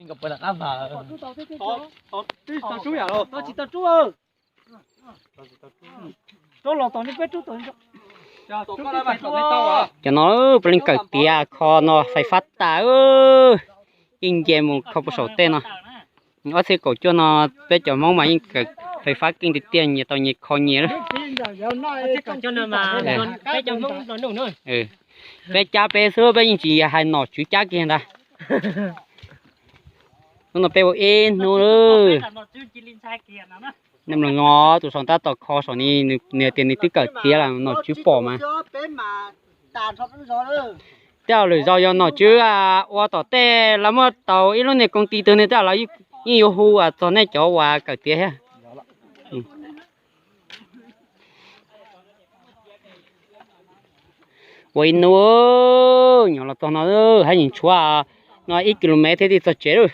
Cov no puav leej kawm tiav kho no fais fab tas, yeej nce mus kho puag saum tej no. Ob txhiab kaum cuaj no peb cov Hmoob mas yeej kawm fais fab keej tiag tiag, nyias tau nyias kho nyias lawm. Peb cab peb xwb, peb yeej tsis hais nom tswv cab kiag ntag. Hnub no peb ua ib hnub lawm. Nej mloog no, tus saum tab tom kho saum ni, nws tias nws twb kawm tiav lawm, nom tswv pom mas. Tej zaum lwm zaus yog nom tswv ua tom tej los muaj tau ib lub niag koom tij twg ne, tej zaum lawv yeej yuav hu txog nej cov uas kawm tiav thiab. Ua ib hnub nyuam los txog no, haj yam tshuav no ib ki lo mev thiaj li txog tsev lawm.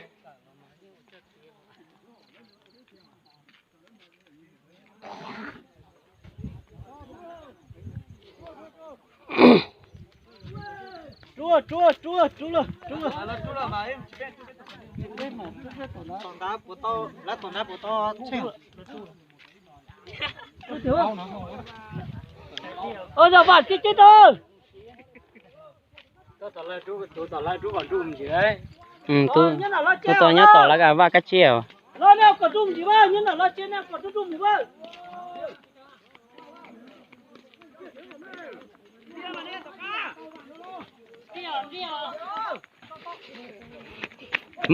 Tus tau nyob tom lawv vaj kab tsiaj.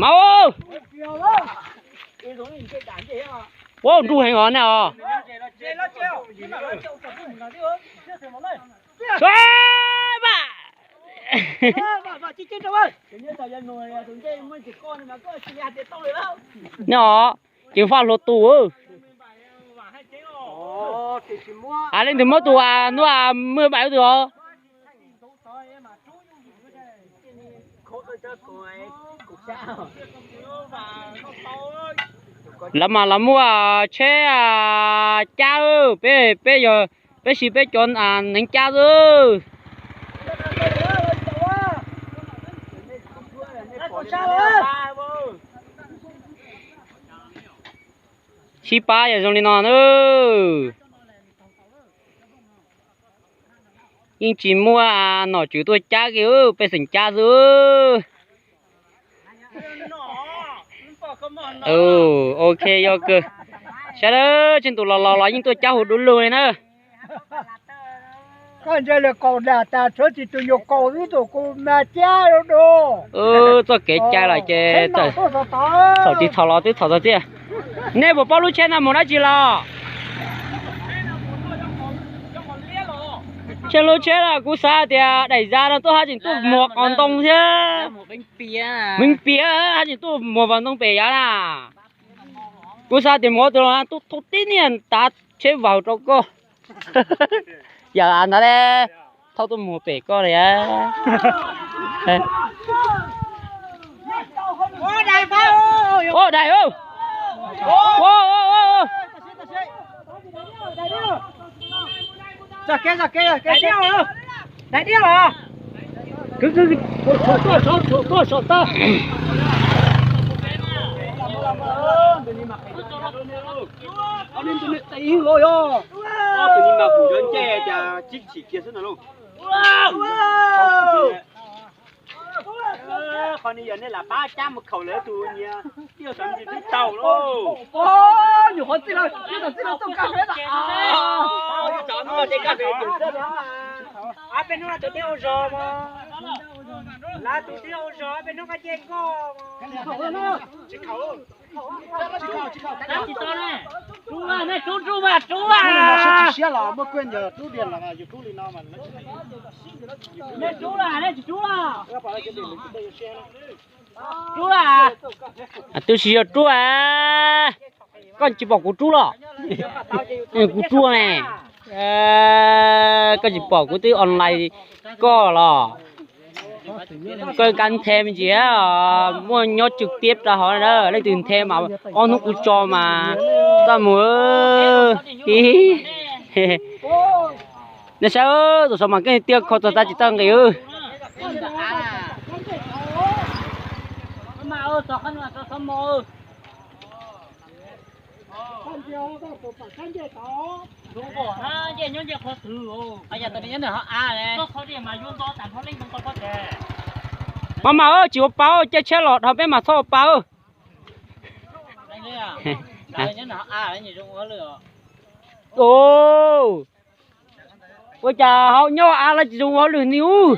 Maub, ua nruj heev os nej os. Suav mas. No, ceev faj hluas tus. Leej twg muab tus hnub muaj npaim tus os. Lawv mas los muaj tsheb cab, peb, peb yog, peb siv peb cov neev cab xwb. Sib pab yog zoo li no na. Yeej tsis muaj nom tswv tuaj cab kiag, pej xeem cab xwb. Ok, yog kawg. Sawv daws tsheej tus los los los yeej tuaj cab huv dub lug li na. Koj ntsia lawv kaus dam tas tshuav tsis tus nyuag kaus xwb tus kuv mas cab du du. Txoj kev cai lawm ces txhaum tsis txhaum los twb txhaum txog tiag. Nej puas paub lub tsheb no mus dab tsi los? Tsheb, lub tsheb no kuv xav tias daim za no tuaj haj tseem tuaj muag qos ntoo thiab. Meej piav haj tseem tuaj muag qos ntoo pem yav na. Kuv xav tias mus ua tus los tuaj thauj tib niag tav tsheb vaws rau koj. Yam ntawd le, thauj tuaj muag pem koj li. Ua daim. Daim diab los. Koj saum tag. Tus ni mas kuv yuav nce cas tib chim kiag xwb no lauj. Qhov ni yog nej lam pab cab mus khaum lawv tus nyias tiaj xav ntsis twb tau lauj. Nyuam qhuav txij lawm, txij lawm txoj kab peb tag. Peb hnub no tus dej ua zog mas, lawv tus dej ua zog peb hnub qab ncej nkoj mas. Tsis khaum. Tsis tau ne. Rub, nej rub, rub mas rub. Siab los muab kuj ncaws rub diag los yus rub li no mas. Nej rub las, nej tsis rub las. Rub las. Twb tsis yog rub a. Koj tsis pom kuv rub los? Kuv rub ne. Koj tsis pom kuv twb online koj los? Koj kab nthe me ntsis, muaj nyob tswv tiab rau hauv na, leej twg nthe mas ob hnub kuv tso mas txaj muag. Nej saib, tus saud mas keej tiag, kho txog tab tsis txawj nqis. Maj mam, tsis ua pa, caij tsheb los dhau peb mas txhob ua pa. Ua cas haus nyob av los tsis zoo ua hauj lwm ni ub.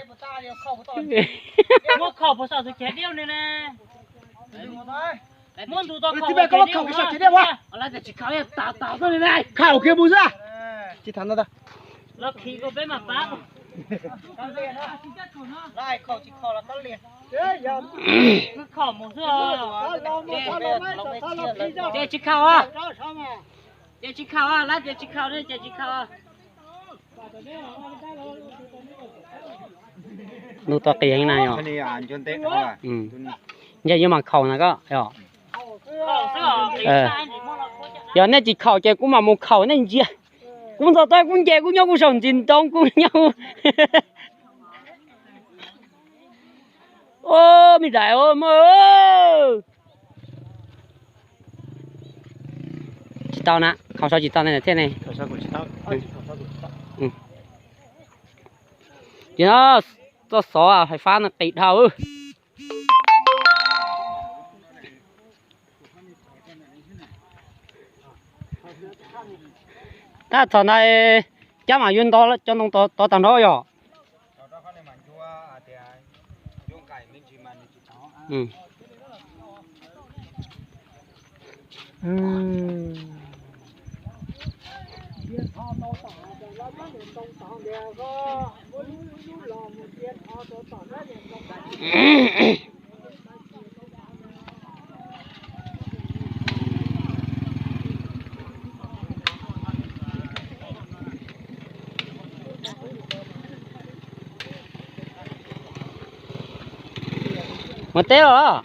Khaum kiag mus xwb. Ces tsis khaum, ces tsis khaum, lawv tias tsis khaum ces tsis khaum. Ntuj tau qis heev na yog. Ntshe yuav mas khaum na koj. Yog nej tsis khaum ces kuv mam mus khaum nej ntsia. Kuv ntxov tau kuv nce kuv nyob kuv saum ntsis ntoo kuv nyob. Ub, me dais mog. Tsis tau na, khaum so tsis tau ne thiab ne. Ces no, txoj xov fais fab no qis dhau. Tab txog ntawd, cov mas yuav ntov cov ntoo tod tag nrho yog. Mus teb los.